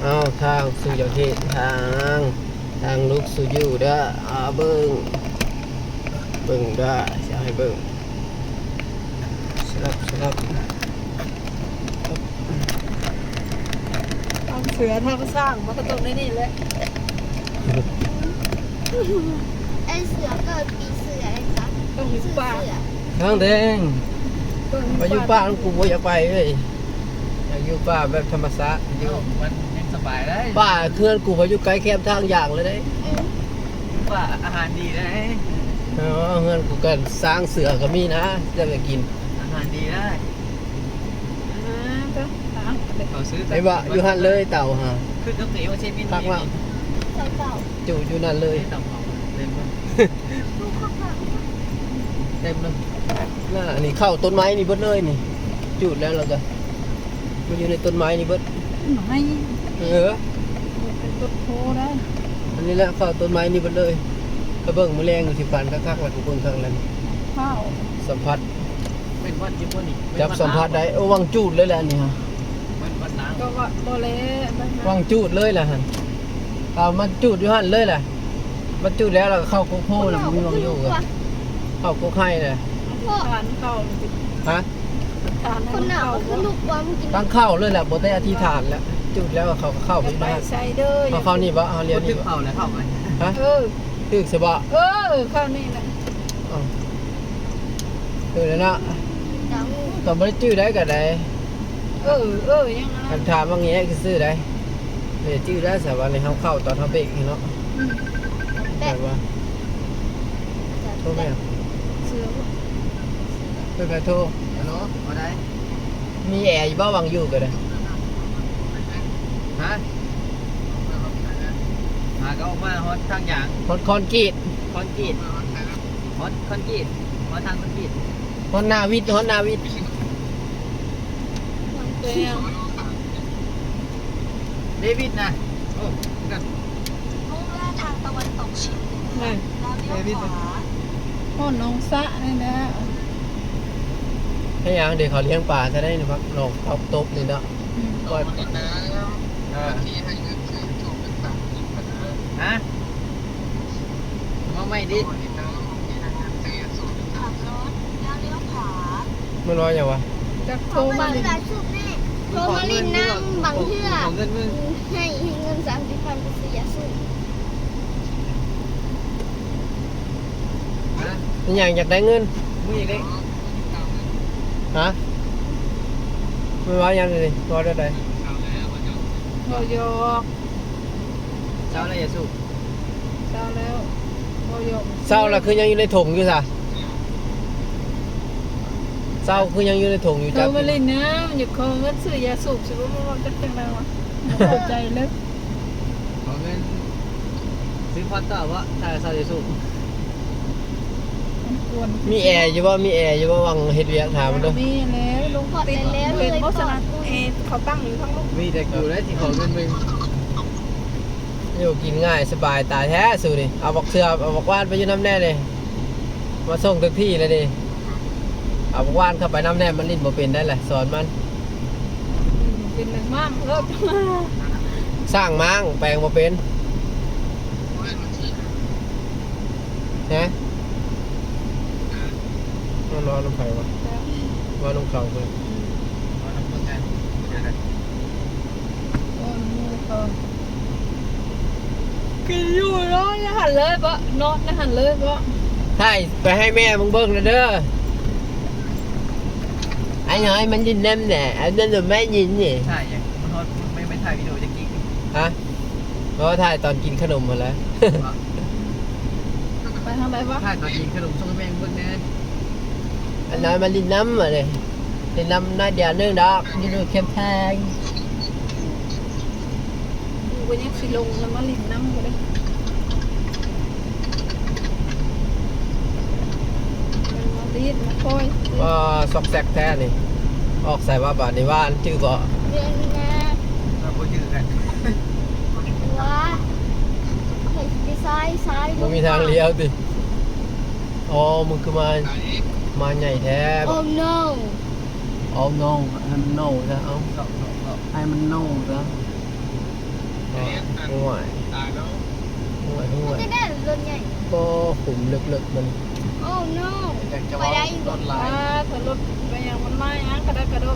ເອົາ ທາງສູ່ຢາກເຮັດທາງ ທາງລຸກສູ່ຢູ່ເດີ. ອາ ເບິ່ງ ເບິ່ງເດີ ຊິເອົາໃຫ້ເບິ່ງ ສະຫຼັບ ສະຫຼັບ ທາງເສືອທາງຊ້າງ ມັນກໍຕ້ອງໄດ້ນີ້ແຫຼະ. ໄອ້ເສືອເກີດປີເສືອ ໄອ້ສັດ ຕ້ອງຢູ່ປ່າ ເສືອ ທາງແດງ ໄປຢູ່ປ່ານຳກູບໍ່ຢາກໄປເອີຍ. ຢາກຢູ່ປ່າແບບທຳມະຊາດຢູ່ ມັນຍັງສະບາຍໄດ໋. ປ່າເຮືອນກູກໍຢູ່ໃກ້ແຄມທາງຢາງເລີຍເດ້. ເອີ ຢູ່ປ່າອາຫານດີໄດ໋. ເອີ ເຮືອນກູກໍຊ້າງເສືອກໍມີນະ ຈະໄປກິນ ອາຫານດີໄດ໋. ອ່າ ເຈົ້າ ເອົາ ເອົາ ເອົາ ເອົາ ເອົາ ເອົາ ເອົາ ເອົາ ເອົາ ເອົາ ຢູ່ຫັ້ນເລີຍເຕົາຫາ ຄືກັບເອວເຊບິນ ຄັກເນາະ ໃສ່ເຕົາ ຈຸຢູ່ນັ້ນເລີຍ ເຕົາເຜົາເຕັມເລີຍ ເຕັມເລີຍ. ລະອັນນີ້ເຂົ້າຕົ້ນໄມ້ນີ້ເບິດເລີຍນີ້ ຈູດແລ້ວ ແລ້ວກໍມາຢູ່ໃນຕົ້ນໄມ້ນີ້ເບິດ ໄມ້ ເອີ ເປັນຕົ້ນໂພໄດ້. ອັນນີ້ແຫຼະ ເຂົ້າຕົ້ນໄມ້ນີ້ເບິດເລີຍ. ກະເບິ່ງມື້ແລງຢູ່ທີ່ປານຄັກໆ ແລ້ວກະເບິ່ງທາງນັ້ນ ເຂົ້າ ສຳຜັດ ເປັນວັດຢູ່ບໍ່ນີ້? ຈັບສຳຜັດໄດ້. ໂອ້ ວັງຈູດເລີຍແຫຼະອັນນີ້ຮະ ວັດລ້າງ ກໍວ່າບໍ່ແລະ ວັງຈູດເລີຍແຫຼະຫັ້ນ. ເອົາມາຈູດຢູ່ຫັ້ນເລີຍແຫຼະ ມາຈູດແລ້ວ ແລ້ວກໍເຂົ້າກົກໂພແລ້ວ ບໍ່ມີວັງຢູ່ ເຂົ້າກົກໄຮ່ແຫຼະ. ອະທິຖານເຂົ້າ ຮະ? ອະທິຖານໃຫ້ມັນເຂົ້າ ທາງເຂົ້າເລີຍແຫຼະ ບໍ່ໄດ້ອະທິຖານແຫຼະ ຈູດແລ້ວເຂົາກໍເຂົ້າໄປຢູ່ໃນຫັ້ນ. ເຮົາເຂົ້ານີ້ບໍ່? ເຮົາລ້ຽວນີ້ບໍ່? ເຂົ້າແລ້ວເຂົ້າໄປ ຮະ? ເອີ ຖືກຊະບໍ່? ເອີ ເຂົ້ານີ້ແຫຼະ. ເອີ ເອີ ນັ້ນນະ ກໍບໍ່ໄດ້ຈື່ໄດ້ກໍໄດ້. ເອີ ເອີ ຍັງ ຄັນຖາມວ່າແງະຊື່ໆ ໄດ້ ເອີ ຈື່ໄດ້. ສະວ່ານີ້ເຮົາເຂົ້າຕອນເຮົາເບຣກນີ້ເນາະ. ອືມ ແບບວ່າ ໂທແມ່ ເສືອ ເປັນໃຜໂທ? ຮັລໂຫຼ ເອົາໄດ້. ມີແອຢູ່ບໍ່? ຫວັງຢູ່ກໍໄດ້. ຮະ? ຫາກໍອອກມາຮອດທາງຢາງ ຮອດຄອນກຣີດ ຄອນກຣີດ ຮອດຄອນກຣີດ ຮອດທາງຄອນກຣີດ ຮອດນາວິດ ຮອດນາວິດ. ເປັນຫຍັງ? ເດວິດນະ ໂອ້ ນີ້ກໍ มุ่งหน้าทางตะวันตกเฉียงเหนือ แล้วเลี้ยวขวา ຮອດໜອງສະນີ້ແຫຼະ. ເຮັດຫຍັງ? ເດ ເຂົາລ້ຽງປາຊະໄດ໋ນີ້ ໜອງເຂົາຕົບນີ້ເນາະ. ອືມ ກ່ອຍ ຮະ? ເວົ້າໃໝ່ດິ. ຂັບรถแล้วเลี้ยวขวา ມັນວ່າຫຍັງວະ? ຈັກໂທມາຫຼິ້ນ ໂທມາຫຼິ້ນນຳ ບາງເທື່ອ ຂໍເງິນມຶງ ໃຫ້ເງິນສາມສິບພັນໄປຊື້ຢາສູບ. ຮະ? ອີຫຍັງ? ຢາກໄດ້ເງິນ? ມຶງຢາກໄດ້ ຮະ? ມັນເວົ້າຫຍັງນີ້? ເວົ້າແນວໃດ? ເວົ້າຢອກ. ເຊົາແລ້ວຢາສູບ? ເຊົາແລ້ວ ບໍ່ຢອກ. ເຊົາແລ້ວຄືຍັງຢູ່ໃນຖົງຢູ່ຊະ? ເຊົາຄືຍັງຢູ່ໃນຖົງຢູ່? ເອີ ຈັກ ມາຫຼິ້ນນຳ ຢາກຂໍເງິນຊື້ຢາສູບ ຊິບໍ່ມາເວົ້າຈັກຈັ່ງໃດວະ? ບໍ່ເຂົ້າໃຈເລີຍ. ຂໍເງິນຊື້ພອດຕໍ່ບໍ່? ຖ້າເຊົາຢາສູບ. ມັນກວນ. ມີແອຢູ່ບໍ່? ມີແອຢູ່ບໍ່? ຫວັງເຮັດວຽກ ຖາມເບິ່ງເດີ. ມີແລ້ວ ລົງຕິດ ເຫັນບໍ່ຊັ້ນນະ? ແອເຂົາຕັ້ງຢູ່ທາງລຸ່ມ. ມີແຕ່ກູໄດ໋ທີ່ຂໍເງິນມຶງ. ຢູ່ກິນງ່າຍສະບາຍຕາຍແທ້ສູນີ້. ເອົາບັກເສືອ ເອົາບັກຫວ່ານໄປຢູ່ນຳແດ່ເດ. ມາສົ່ງເຖິງທີ່ແລ້ວເດ. ເອົາບັກຫວ່ານເຂົ້າໄປນຳແດ່ ມັນຫຼິ້ນບໍ່ເປັນໄດ໋ແຫຼະ ສອນມັນ. ເປັນແມ່ງມ້າງເອີ ຊ້າງມ້າງ ແປງບໍ່ເປັນ. ຮະ? ມັນເວົ້ານຳໃຜວະ? ເວົ້ານຳເຂົາເພິ່ນ. ເວົ້ານຳຄົນງານ ເວົ້ານຳໝູ່ເຂົາ. ກິນຢູ່ ນອນຢູ່ຫັ້ນເລີຍບໍ? ນອນຢູ່ຫັ້ນເລີຍບໍ? ຖ່າຍໄປໃຫ້ແມ່ມຶງເບິ່ງແດ່ເດີ. ອ້າຍນ້ອຍມັນຫຼິ້ນນ້ຳແດ່ ອັນນັ້ນແມ່ຍິນນີ້. ຖ່າຍຫຍັງ? ມັນຮອດ ມັນ ມັນໄປຖ່າຍວິດີໂອຈັກກີ້. ຮະ? ບໍ່ ຖ່າຍຕອນກິນຂະໜົມຫັ້ນແຫຼະ. ໄປທາງໃດວະ? ຖ່າຍຕອນກິນຂະໜົມສົ່ງໃຫ້ແມ່ເບິ່ງແດ່. ອັນນັ້ນມາຫຼິ້ນນຳ ມາເດ້ ຫຼິ້ນນຳໜ້ອຍດຽວໜຶ່ງດອກ ຢູ່ເຂມແພງ. ກູກໍຍັງຊິລົງແລ້ວມາຫຼິ້ນນຳຢູ່ເດ້. ມັນມາຫຼິ້ນມາຄ່ອຍ. ວ້າ ຊອກແຊກແທ້ນີ້. ອອກໃສວະບາດນີ້ ຫວານຈື່ບໍ່? ເລື່ອງນາ ເຮົາບໍ່ຈື່ກັນ. ວ້າ ຂ້ອຍຊິໄປຊ້າຍ ຊ້າຍ ບໍ່ມີທາງລ້ຽວຕິ? ອໍ ມຶງຄືມາ ມາໃຫຍ່ແທ້. Oh no. Oh no. ໃຫ້ມັນ no ຊະ ເອົາ ໃຫ້ມັນ no ຊະ. ໂອ້ຍ ໂອ້ຍ ໂອ້ຍ ຈະໄດ້ລົດໃຫຍ່ ກໍຂຸມເລິກໆ ມັນ Oh no ຢາກຈະເວົ້າລົດຫຼາຍ ອ່າ ຖ້າລົດໄປຫຍັງມັນມາຫຍັງກະໄດ້ກະໂດ